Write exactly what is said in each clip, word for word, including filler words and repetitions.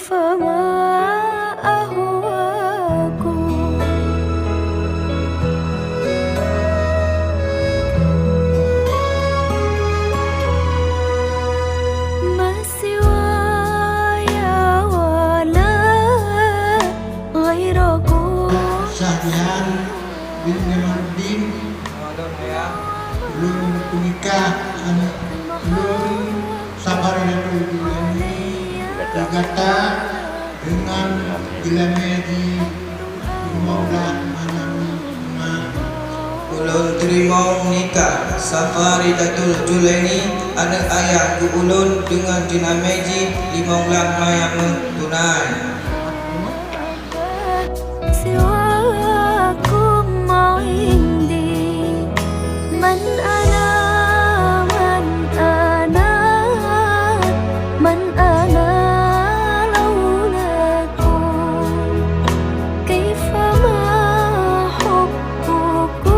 فما أهواكم. ما سواي ولا غيركم. Syahrian bin Jamaluddin, ulôn peunikah aneuk ulôn Safaridatul Julaini keu gata deungon jeulamé jih limong blah manyam tunai. Ulôn teurimong nikah Safaridatul Julaini, aneuk ayah keu ulôn, deungon jeulamé jih limong blah manyam tunai. سواكم عندي. من أنا، من أنا، من أنا لولاكم؟ كيفما حبكم؟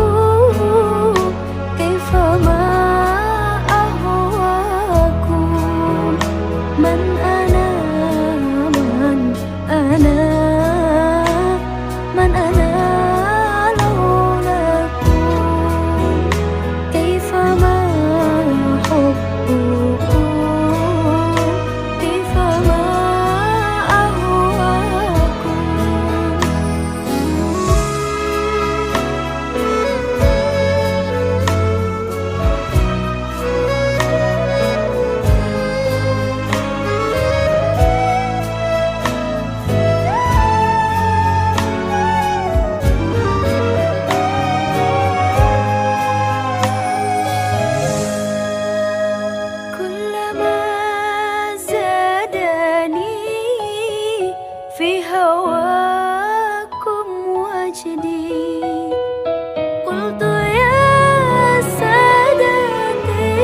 كيفما أهواكم؟ من أنا، من أنا، من أنا لولاكم؟ كيفما حبكم؟ كيفما أهواكم؟ كلما زادني في هواكم وجدي، قلت يا سادتي،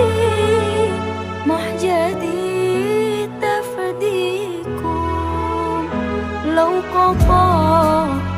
مهجتي تفديكم. لو قطعت